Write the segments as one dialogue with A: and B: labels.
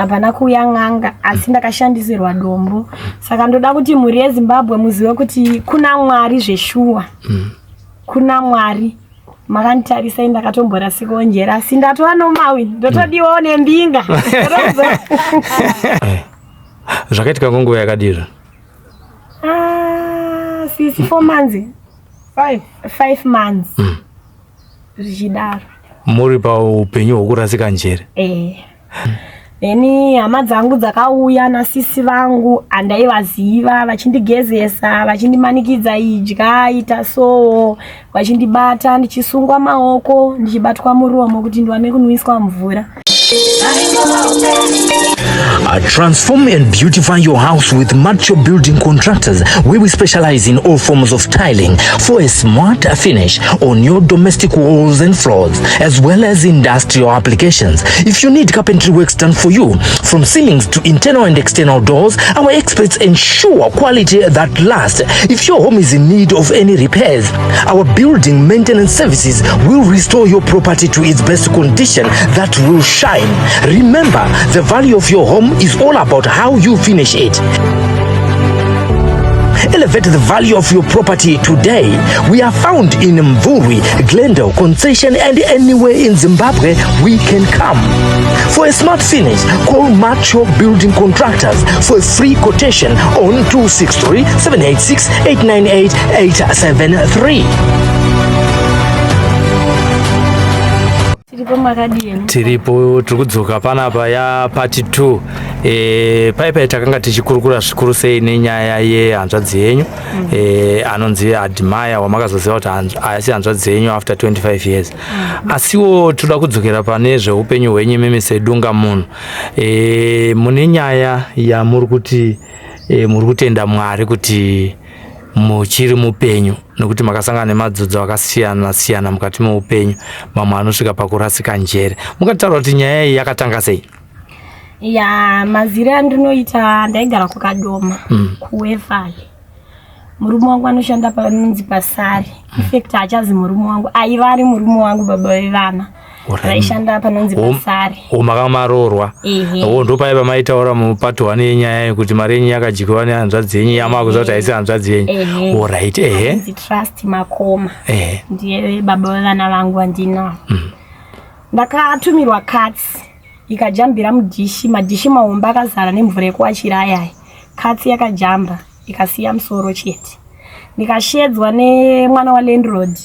A: Hapana kuuya n'anga asi ndakashandisirwa dombo. Saka ndoda kuti mhuri yeZimbabwe muzive kuti kuna Mwari zveshuwa. Kuna Mwari. Makanditarisa ini ndakatomborasikawo njere asi ndatova nomawi ndotodiwawo nembinga.
B: Zvakaitika kwenguva yakadii?
A: Ah, sisi 4 months.
C: 5
A: 5 months. Zvichidaro.
B: Muri paupenyu hwokurasika njere.
A: Eh. Then hama dzangu dzakauya nasisi vangu andaivaziva vachindigezesa vachindimanikidza idya ita so vachindibata ndichisungwa maoko ndichibatwa muromo kuti ndiwane kunwiswa mvura.
D: Transform and beautify your house with Macho Building Contractors, where we specialize in all forms of tiling for a smart finish on your domestic walls and floors, as well as industrial applications. If you need carpentry works done for you, from ceilings to internal and external doors, our experts ensure quality that lasts. If your home is in need of any repairs, our building maintenance services will restore your property to its best condition that will shine. Remember, the value of your home is all about how you finish it. Elevate the value of your property today. We are found in Mvurwi, Glendale, Concession, and anywhere in Zimbabwe we can come. For a smart finish, call Macho Building Contractors for a free quotation on 263 786 898 873.
A: Tiripo makadini?
B: Tiripo, tiri kudzoka panapa ya part 2. Pai pai takanga tichikurukura zvikuru sei nenyaya yehanzvadzi yenyu anonzi Admire, wamakazoziva kuti haasi hanzvadzi yenyu after 25 years. Asiwo toda kudzokera pane zveupenyu hwenyu imimi sedunga munhu. Mune nyaya yamuri kuti muri kutenda Mwari kuti muchiri mupenyu nekuti makasangana nemadzodzo akasiyana siyana mukati meupenyu, mamwe anosvika pakurasika njere. Mungataura kuti nyaya iyi yakatanga sei?
A: Ya, mazire andinoita, ndaigara kuKadoma, kuWevali. Murume wangu anoshanda panonzi pasari. In fact hachazi murume wangu, aiva ari murume wangu, baba vevana. Vaishanda panonzi pasari.
B: O, makamaroorwa?
A: Ehe.
B: O, ndopaiva maitaura mupart 1 yenyaya yekuti mari yenyu yakadyiwa nehanzvadzi yenyu yamakuziva kuti haisi hanzvadzi yenyu.
A: Ehe.
B: Alright, ehe.
A: Anonzi Trust Makoma. Ndiye baba vevana vangu vandinavo. Ndakatumirwa katsi ikajambira mudhishi, madhishi mahombe akazara nemvura yekuwachira ayaya. Katsi yakajamba ikasiya musoro chete. Ndikashedzwa nemwana walandlord,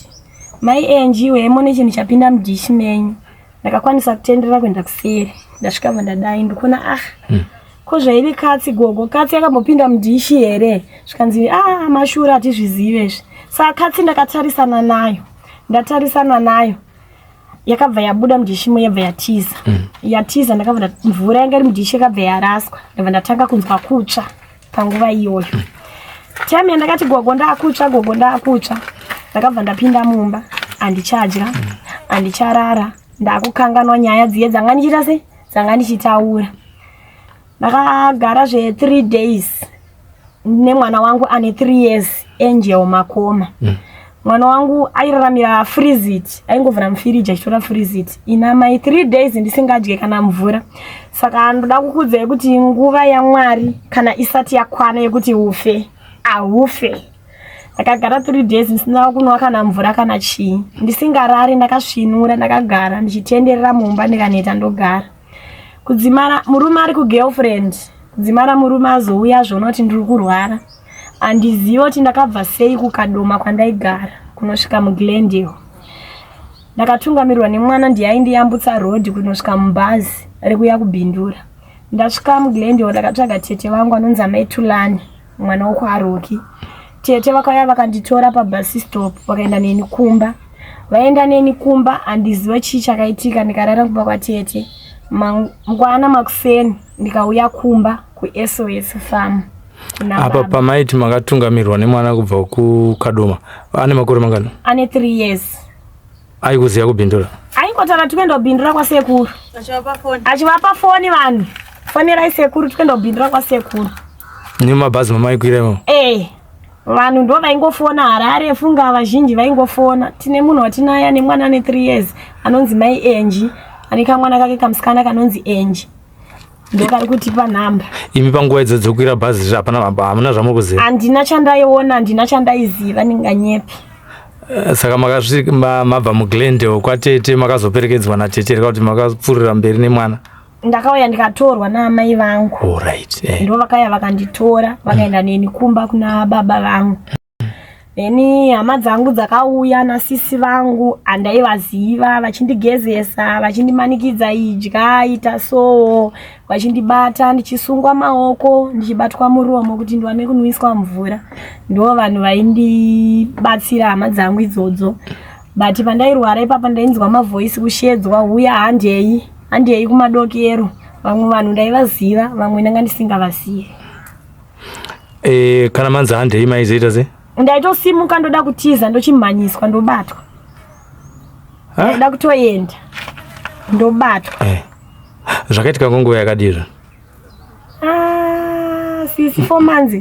A: mai Enji, wemo nechinhu chapinda mudhishi menyu. Ndakakwanisa kutenderera kuenda kuseri. Ndasvika bva ndadai ndikuona, ah, ko zvaive katsi gogo, katsi yakambopinda mudhishi here? Zvikanzi, ah, mashura, hatizvizive izvi. Saka katsi ndakatarisana nayo, ndatarisana nayo yakabva yabuda mudhishi yabva yatiza. Yatiza, ndakabva mvura yanga iri mudhishi yakabva yaraswa. Ndabva ndatanga kunzwa kutsva panguva iyoyo. Time yandakati gogo ndakutsva, gogo ndakutsva, ndakabva ndapinda mumba, handichadya, handicharara, ndakukanganwa nyaya dziye dzanga ndichiita sei, dzanga ndichitaura. Ndakagara zve 3 days nemwana wangu ane 3 years, Angel Makoma. Mwana wangu airaramira Freezit, aingovhura mufiriji achitora Freezit. Ina mai 3 days ndisingadye kana mvura. Saka ndoda kukudzai kuti nguva yaMwari kana isati yakwana yekuti ufe, haufe. Ndakagara 3 days ndisina kunwa kana mvura kana chii, ndisingarari, ndakasvinura, ndakagara ndichitenderera mumba, ndikaneta ndogara. Kudzimara murume ari kugirlfriend, kudzimara murume azouya azviona kuti ndiri kurwara. Handizivi kuti ndakabva sei kuKadoma kwandaigara kunosvika muGlendale. Ndakatungamirwa nemwana, ndiye aindiyambutsa rodhi kunosvika mubhazi rekuya kuBindura. Ndasvika muGlendale ndakatsvaga tete vangu anonzi amai Tulani, mwana wokwaRoki. Tete vakauya vakanditora pabus stop vakaenda neni kumba. Vaenda neni kumba, handizive chii chakaitika, ndikarara kumba kwatete. Mangwana makuseni ndikauya kumba kuSOS Farm kuna
B: Apa
A: baba.
B: Pamaiti makatungamirwa nemwana kubva kuKadoma, ane makore mangani?
A: Ane 3 years.
B: Aikuziva kuBindura?
A: Aingotaura tikuenda kubindura kwasekuru, achivapa foni, vanhu fonerai sekuru, tikuenda kubindura kwasekuru.
B: Nemabhazi mamaikwira imomo?
A: Eh, vanhu ndo vaingofona Harare, funga vazhinji vaingofona. Tine munhu watinaye ane mwana ane 3 years anonzi mai Enji, ane kamwana kake kamusikana kanonzi Enji. Ndokari kutipa nhamba.
B: Imi panguva idzo dzokwira bhazi hapana hamuna zvamuri kuziva?
A: Handina chandaiona, handina chandaiziva, ndinganyepi.
B: Eh, saka makasvika mabva muglendale kwatete makazoperekedzwa natete here kuti makapfuurira mberi nemwana?
A: Ndakauya ndikatorwa naamai vangu.
B: Alright,
A: eh. Ndo vakauya vakanditora vakaenda neni kumba kuna baba vangu. Then hama dzangu dzakauya nasisi vangu andaivaziva vachindigezesa vachindimanikidza idya ita soo vachindibata ndichisungwa maoko ndichibatwa muromo kuti ndiwane kunwiswa mvura. Ndo vanhu vaindibatsira hama dzangu idzodzo. But pandairwara ipapa ndainzwa mavoice kushedzwa huya handei handei kumadokero. Vamwe vanhu ndaivaziva vamwe ndanga ndisingavazivi.
B: E, kana manzi handei maizoita sei?
A: Ndaitosimuka ndoda kutiza ndochimhanyiswa ndobatwa. Ndaida kutoenda ndobatwa.
B: Eh. Zvakaitika kwenguva yakadii izvo?
A: Ah, sisi 4 months.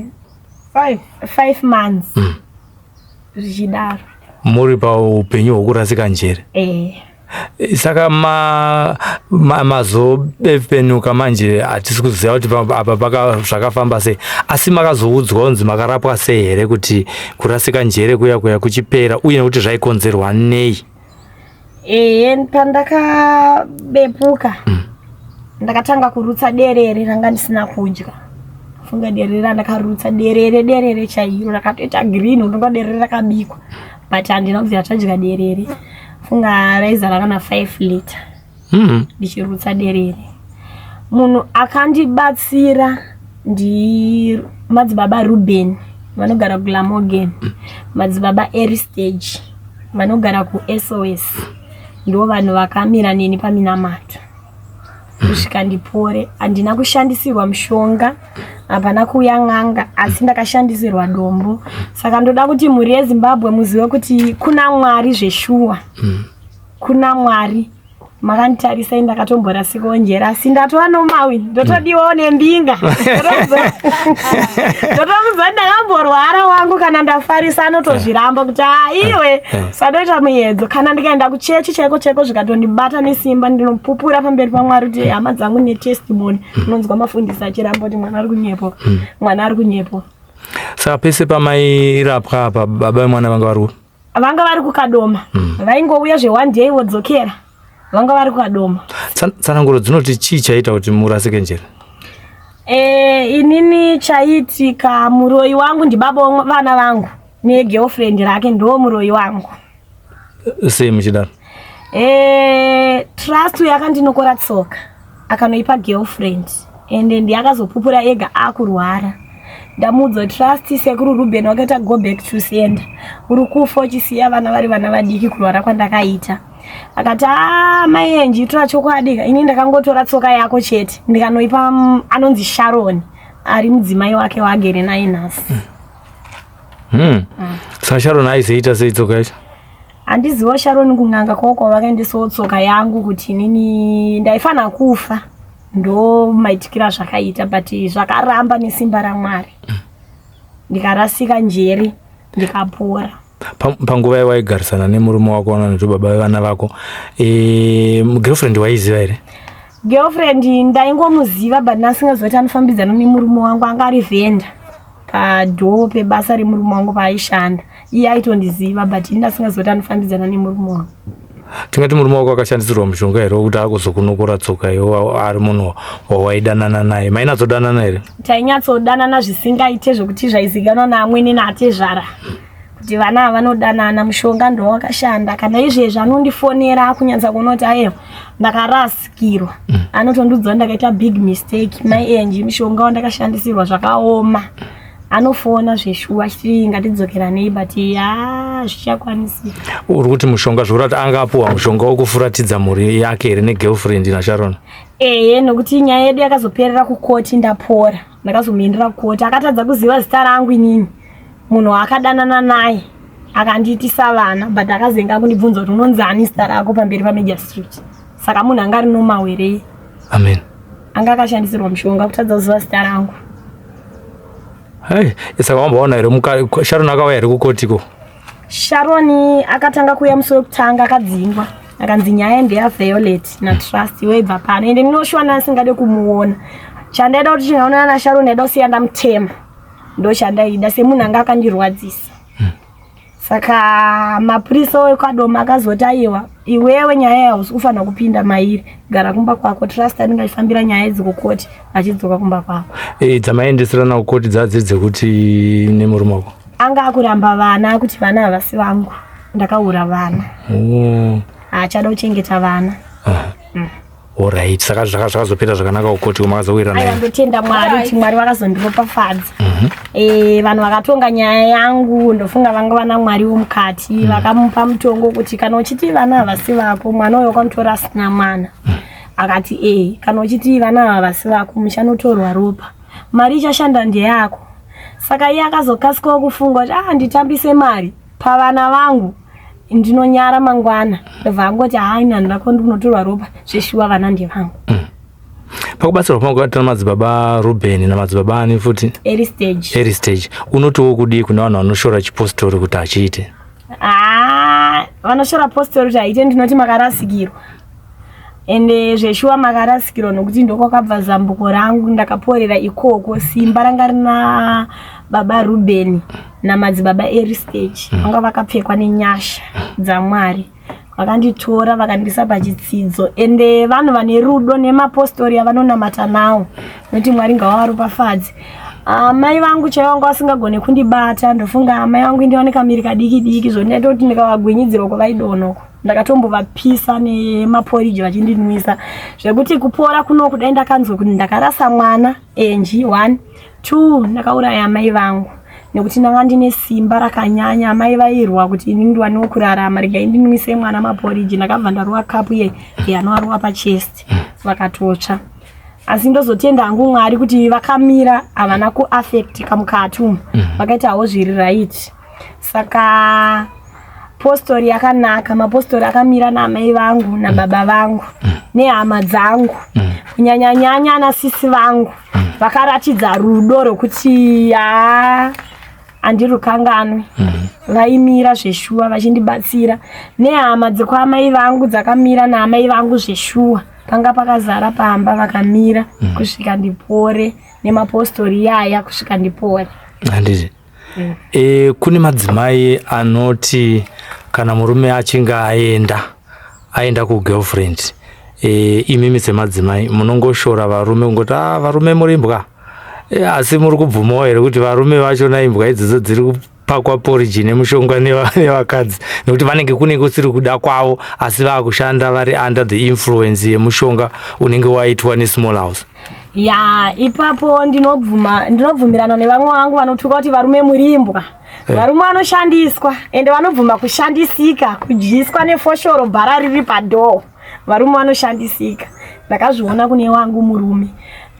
C: 5
A: 5 months. Zvichidaro.
B: Muri paupenyu hwokurasika njere.
A: Eh.
B: Saka mazobepenuka ma, ma manje hatisi kuziva kuti apa paka zvakafamba sei, asi makazoudzwa kunzi makarapwa sei here kuti kurasika njere kuya kuya kuchipera uye nekuti zvaikonzerwa nei?
A: Ehe, pandakabepuka ndakatanga kurutsa derere ranga ndisina kudya. Funga derere randakarutsa derere derere chairo rakatoita green, unonga derere rakabikwa, but handina kubvira tadya derere. Funga raizara kana 5 liter ndichirutsa derere. Munhu akandibatsira ndi madzibaba Ruben vanogara kuGlamorgan, madzibaba Eristage vanogara kuSOS, ndo vanhu vakamira neni paminamato kusvika ndipore. Handina kushandisirwa mushonga, hapana kuuya n'anga, asi ndakashandisirwa dombo. Saka ndoda kuti mhuri yeZimbabwe muzive kuti kuna Mwari zveshuwa. Kuna Mwari. Makanditarisa ndakatomborasikawo njere, asi ndatova nomawi, ndotodiwawo nembinga. Ndotomudza ndakamborwara wangu, kana ndafarisa anotozviramba kuti aiwe sadoita muyedzo. Kana ndikaenda kuchechi chaiko chaiko zvikatondibata nesimba, ndinopupura pamberi paMwari kuti hama dzangu netestimony. Unonzwa mafundisi achiramba kuti mwana ari kunyepo, mwana ari kunyepo.
B: Saka pese pamairapwa apa baba vemwana vanga vari kupi?
A: Vanga vari kuKadoma. Vaingouya zve one day vodzokera. Vanga vari kuKadoma.
B: Tsananguro dzinoti chii chaita kuti murasike njere?
A: Inini chaitika muroyi wangu ndibaba vana vangu negirlfriend rake ndo muroyi wangu.
B: Sei muchidaro?
A: Trust uyo akandinokora tsoka akanoipa girlfriend ende ndiye akazopupura ega akurwara. Ndamuudza Trust sekuru Ruben wakaita go back to sender, uri kufa uchisiya vana vari vana vadiki kurwara kwandakaita. Akati ah mai Angie tora chokwadi ini ndakangotora tsoka yako chete ndikanoipa anonzi Sharon ari mudzimai wake waagere naye nhasi.
B: Saka Sharon aizoita sei tsoka yacho?
A: Handiziwo Sharon kun'anga kwako vakaendesawo tsoka yangu kuti inini ndaifanira kufa, ndo maitikira zvakaita, but zvakaramba nesimba raMwari. Ndikarasika njere ndikapora.
B: Panguva yawaigarisana nemurume wako vanoti baba vevana vako, girlfriend waiziva here?
A: Girlfriend ndaingomuziva but ndasingaziva kuti anofambidzana nemurume wangu. Anga ari vendor padhoo pebasa remurume wangu paaishanda. Iye aitondiziva but ini ndasingaziva kuti anofambidzana nemurume wangu.
B: Tingati murume wako akashandisirwa mushonga here wekuti akuzokunokora tsoka iwe ari munhu wawaidanana naye? Mainatsodanana here?
A: Tainyatsodanana zvisingaite zvekuti zvaizikanwa naamwene naatezvara kuti vana ava vanodanana. Mushonga ndo wakashanda. Kana izvezvi anondifonera akunyatsa kuona kuti aiwa ndakarasikirwa, anotondiudza ndakaita big mistake mai Angie, mushonga wandakashandisirwa zvakaoma. Anofona zveshuwa achiti ngatidzokeranei, but ya zvichakwanisika.
B: Uri kuti mushonga zvokuti kuti anga apuwa mushonga wekufuratidza mhuri yake here negirlfriend naSharon?
A: Ehe, nokuti nyaya yedu yakazoperera kukoti ndapora. Ndakazomuendera kukoti, akatadza kuziva zita rangu inini, munhu waakadanana naye akandiitisa vana, but akazenga kundibvunza kuti unonzi ani zita rako pamberi pamagistrate. Saka munhu anga ari normal here?
B: Amen.
A: Anga akashandisirwa mushonga kutadza kuziva zita rangu.
B: Hey, saka wamboona here Sharon akauya here kukotiko?
A: Sharon akatanga kuuya musi wekutanga akadzingwa. Akanzi nyaya ndeyaViolet naTrust, iwe ibva pano. Ende ndinoshuwa ndasingade kumuona. Chandaida kuti chingaonana naSharon, ndaida kusiya ndamutema. Ndochandaida semunhu anga akandirwadzisa. Saka mapurisa ekwadoma akazoti aiwa, iwewe nyaya yausi kufanira kupinda mairi, gara kumba kwako. Trust anenge achifambira nyaya idzi kukoti achidzoka kumba kwako.
B: E, dzamaendeserana kukoti dzadzi dzekuti nemurume wako
A: Anga akuramba vana, kuti vana havasi vangu, ndakaura vana. Haachada kuchengeta vana.
B: Alright, saka zvakazopera zvakanaka kukoti makazowirana?
A: Aiwa, ndotenda Mwari kuti Mwari vakazondiropafadza. Vanhu vakatonga nyaya yangu ndofunga vanga vana Mwari womukati. Vakamupa mutongo kuti kana uchiti vana havasi vako, mwana uyo wakamutora asina mwana. Akati e kana uchiti vana ava havasi vako, muchanotorwa ropa, mari ichashanda ndeyako. Saka iye akazokasikawo kufunga kuti ah, nditambise mari pavana vangu, ndinonyara mangwana. Ndobva angoti hai, nhanhu rako ndikunotorwa ropa, zveshuwa vana ndevangu.
B: Pakubatsirwa pamakaita namadzibaba Ruben namadzibaba ani futi?
A: Eristage.
B: Eristage. Unotiwo kudii kune vanhu vanoshora chipostori kuti achiite?
A: Ah, vanoshora postori kuti haite, ndinoti makarasikirwa. Ende zveshuwa makarasikirwa, nokuti ndokwakabva zambuko rangu. Ndakaporera ikoko. Simba ranga rina baba Ruben namadzibaba Eristage. Vanga vakapfekwa nenyasha dzaMwari, vakanditora vakandisa pachitsidzo. Ende vanhu vane rudo nemapostori avanonamata nawo, nokuti Mwari ngavavaropafadze. Amai vangu chaivo vanga vasingagone kundibata. Ndofunga amai vangu indiwane kamiri kadiki diki zvondaita kuti ndikavagwinyidzira uko vaidonoko. Ndakatombovapisa nemaporiji vachindinwisa, zvekuti kupora kunoku dai ndakanzwa kuti ndakarasa mwana enji one two, ndakauraya amai vangu, nekuti ndanga ndine simba rakanyanya. Amai vairwa kuti ini ndiwanewo kurarama, regai ndinwise mwana maporiji. Ndakabva ndaruwa kapu ye yanovaruwa pachest, vakatotsva. Asi ndozotenda hangu Mwari kuti vakamira, havana kuaffectika mukati umu. Vakaitawo zviri right. Saka postori yakanaka, mapostori akamira naamai vangu nababa vangu nehama dzangu, kunyanyanyanya nasisi vangu, vakaratidza rudo rwekuti haa, handirukanganwi. Vaimira zveshuwa vachindibatsira, nehama dzekwaamai vangu dzakamira naamai vangu zveshuwa. Panga pakazara pamba, vakamira kusvika ndipore, nemapostori yaya kusvika ndipore.
B: Handiti e, kune madzimai anoti kana murume achinge aenda kugirlfriend, imimi semadzimai munongoshora varume kungoti a varume muri imbwa. Asi muri kubvumawo here kuti varume vachona imbwa idzodzo dziri kupakwa poriji nemushonga nevakadzi, nekuti vanenge kunenge kusiri kuda kwavo, asi vaakushanda vari under the influence yemushonga unenge waitwa nesmall house?
A: Ya, ipapo ndinobvuma, ndinobvumirana nevamwe vangu vanotuka kuti varume murimbwa. Varume vanoshandiswa, ende vanobvuma kushandisika, kudyiswa nefoshoro, bhara riri padhoo. Varume vanoshandisika, ndakazviona kune wangu murume.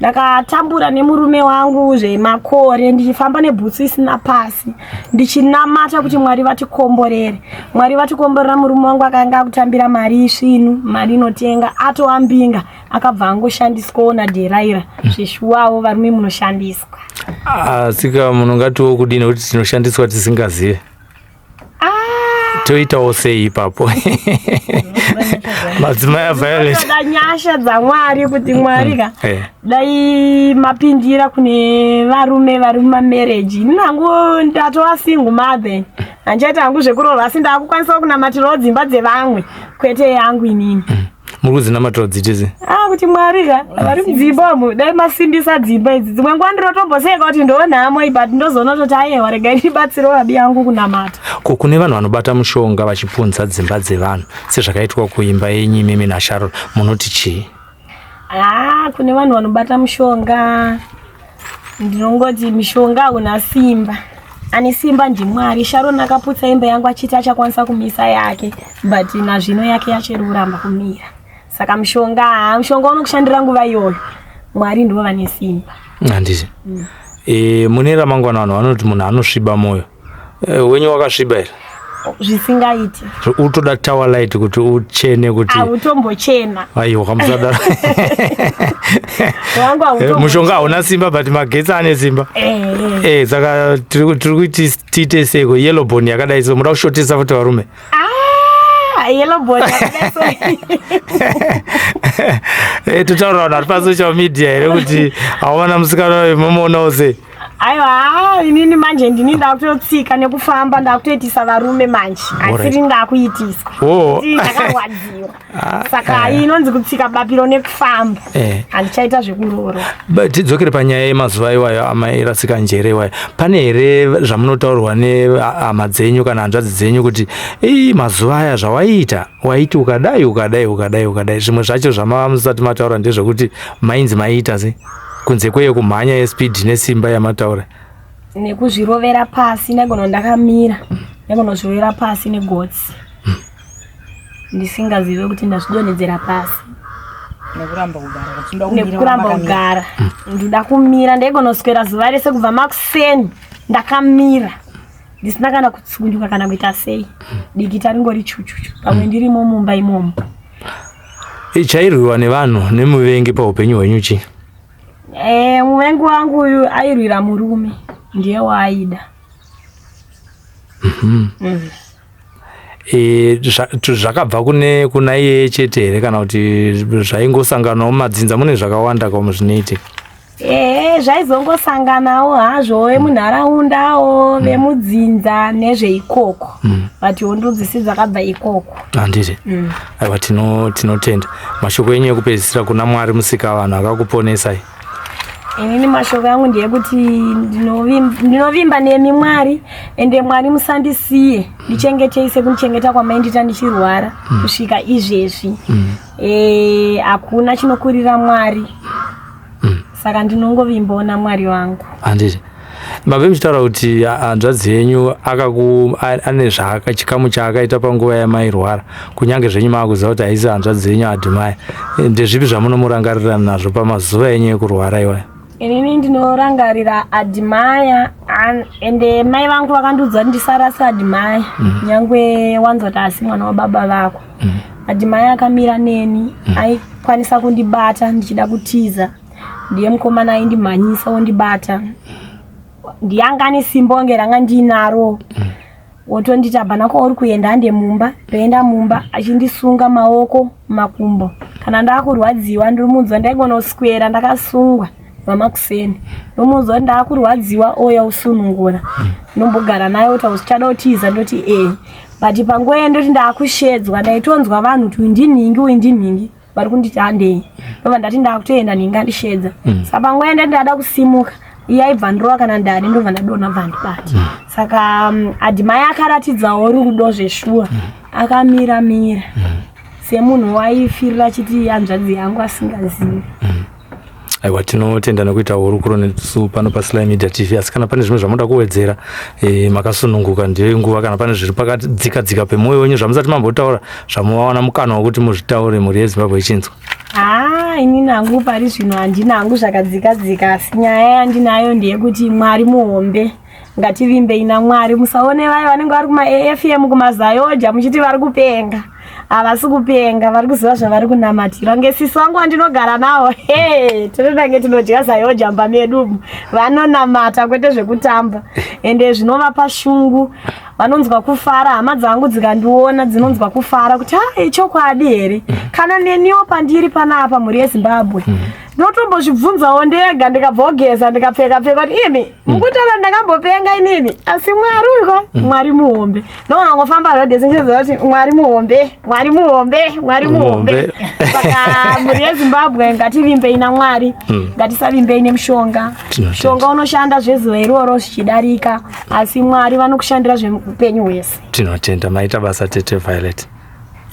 A: Ndakatambura nemurume wangu zvemakore, ndichifamba nebhutsu isina pasi, ndichinamata kuti Mwari vatikomborere. Mwari vatikomborera, murume wangu akanga akutambira mari isvinu, mari inotenga, atova mbinga, akabva angoshandiswawo naDheraira. Zveshuwawo varume munoshandiswa.
B: Asika munongatiwo kudini kuti tinoshandiswa tisingazive? Toitawo sei ipapo, madzimai aViolet?
A: Toda nyasha dzaMwari kuti Mwari ka dai mapindira kune varume vari mumamarriage. Ini hangu ndatova single mother, handichaita hangu zvekurorwa, asi ndakukwanisawo kunamatirawo dzimba dzevamwe, kwete yangu inini.
B: Muri kudzinamatira dziitese?
A: Ah, kuti Mwari ka vari mudzimba umu dai masimbisa dzimba idzi. Dzimwe nguva ndinotomboseka kuti ndonhamo, but ndozoona toti aiwa, regai ndibatsirewo abi yangu kunamata.
B: Ko kune vanhu vanobata mushonga vachipunza dzimba dzevanhu sezvakaitwa kuimba yenyu imimi naSharon, munoti chii?
A: Ah, kune vanhu vanobata mushonga, ndinongoti mishonga hauna simba, ane simba ndiMwari. Sharon akaputsa imba yangu achiti achakwanisa kumisa yake, but nazvino yake yachiri kuramba kumira. Saka mushonga, ha, mushonga unokushandira nguva iyoyo, Mwari ndivo vane simba.
B: Handiti mune ramangwana vanhu vanoti munhu anosviba mwoyo. Wenyu wakasviba here?
A: Zvisingaiti.
B: Utoda tower light kuti uchene kuti?
A: Hautombochena.
B: Aiwa, kamusadaro.
A: Wangu hautombo.
B: Mushonga hauna simba, but magetsi ane simba. Saka tiri kuti tiite seiko yellow bone yakadai so? Muda kushotesa futi varume?
A: Ah, Ah, yellow bone
B: eh, totaura vanhu vari pasocial media here kuti hawana musikana uyu momuonawo sei
A: Aiwa, inini manje ndini ndakutotsika nekufamba ndakutoitisa varume manje. Asiri ndakuitiswa.
B: Oh.
A: Ndakarwadziwa. Ah, Saka eh. inonzi kutsika bapiro nekufamba. Eh. Handichaita zvekuroora.
B: But tidzokere panyaya yemazuva iwayo amairasika njere iwayo. Pane here zvamunotaurwa nehama dzenyu kana hanzvadzi dzenyu kuti ii mazuva aya zvawaiita waiti ukadai ukadai ukadai ukadai zvimwe zvacho zvamava musati mataura ndezvekuti mainzi maiita sei? Kunze kweye kumhanya yespeed nesimba yamataura.
A: Nekuzvirovera pasi ndaigona ndakamira ndaigona kuzvirovera pasi negotsi ndisingazive kuti ndazvidonhedzera pasi
C: nekuramba kugara
A: nekuramba kugara ndoda kumira ndaigona kuswera zuva rese kubva makuseni ndakamira ndisina kana kutsunduka kana kuita sei dikita ringori chuchuchu pamwe ndirimo mumba imomo
B: Chairwiwa nevanhu nemuvengi paupenyu hwenyu chii?
A: Eh, muvengi wangu uyu airwira murume ndiye waaida.
B: Mm -hmm. mm. E, zvakabva kune kuna iyeye chete here kana kuti zvaingosanganawo mumadzinza mune zvakawanda kamu zvinoitika?
A: Ehe, zvaizongosanganawo hazvo vemunharaundawo mm. vemudzinza nezveikoko mm. but hondo dzisi dzakabva ikoko
B: handiti mm. aiwa tinotenda mashoko enyu ekupedzisira kuna mwari musika vanhu akakuponesai
A: inini mashoko yangu ndeyekuti ndinovimba nemi mwari ende mwari musandisiye ndichengetei sekundichengeta kwamaindita ndichirwara mm. kusvika izvezvi mm. Eh, hakuna mm. e, chinokurira mwari mm. saka ndinongovimbawo namwari wangu
B: handiti mave muchitaura kuti hanzvadzi yenyu akaku ane zvaaka chikamu chaakaita panguva yamairwara kunyange zvenyu maakuziva kuti haisi hanzvadzi yenyu adhimaya eh, ndezvipi zvamunomurangarira nazvo pamazuva enyu ekurwara iwaya
A: inini ndinorangarira adhimaya ende mai vangu vakandiudza kuti ndisarasa adhimaya mm. nyangwe wanzwa kuti asi mwana wababa vako mm. Adimaya akamira neni mm. aikwanisa kundibata ndichida kutiza ndiye mukomana aindimhanyisa ondibata ndiyanga ane simba onge ranga ndiinaro mm. wotonditi hapana kwauri kuenda hande mumba ndoenda mumba achindisunga maoko makumbo kana ndakurwadziwa ndirimunzwa ndaigonoswera ndakasungwa vamakuseni ndomunzwa kuti ndakurwadziwa ouya usunungura mm. ndombogara naye oti usichada kutiza ndoti ee but panguva yandoti ndakushedzwa ndaitonzwa vanhu kuti uyu ndinhingi uyu ndinhingi vari kunditi handei ndobva ndati ndakutoenda nhingi andishedza mm. saka panguva yandati ndada kusimuka iye aibva ndirova kana ndani ndobva ndadonha bva andibata mm. saka um, adhimai akaratidzawo rudo zveshuwa mm. akamira mira mm. semunhu waifirira achiti hanzvadzi yangu asingazivi mm.
B: Aiwa, tinotenda nekuita hurukuro nesu pano paSly Media TV. Asi kana pane zvimwe zvamunoda kuwedzera e, makasununguka, ndiyo nguva. Kana pane zviri pakadzika dzika pemwoyo wenyu zvamusati mambotaura zvamuwawana mukana wekuti muzvitaure mhuri yeZimbabwe ichinzwa.
A: Haa, inini hangu pari zvino handina hangu zvakadzika dzika, asi nyaya yandinayo ndeyekuti Mwari muhombe ngativimbei namwari musaone vaye vanenge vari kumaafm kumazayoja muchiti vari kupenga havasi kupenga vari kuziva zvavari kunamatira ngesisi vangu vandinogara nawo he tinodange tinodya zayoja mba medu vanonamata kwete zvekutamba ende zvinovapa shungu vanonzwa kufara hama dzangu dzikandiona dzinonzwa kufara kuti ha ichokwadi here kana neniwo pandiri panapa mhuri yezimbabwe mm. Ndotombozvibvunzawo ndega ndikabva kugeza ndikapfeka pfeka kuti imi mm. mukutaura ndakambopenga inini asi mwari uko mm. mwari muhombe ndoona ngofamba road sindiziva kuti mwari muhombe mwari muhombe mwari muhombe saka mhuri yezimbabwe ngativimbei namwari mm. ngatisavimbei nemushonga mushonga unoshanda zvezuva iroro zvichidarika asi mwari vanokushandira zveupenyu hwese
B: tinotenda maita basa tete violet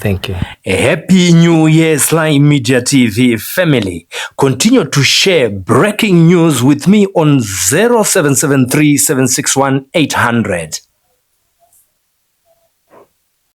B: Thank you.
D: Happy New Year, Sly Media TV family. Continue to share breaking news with me on 0773 761 800.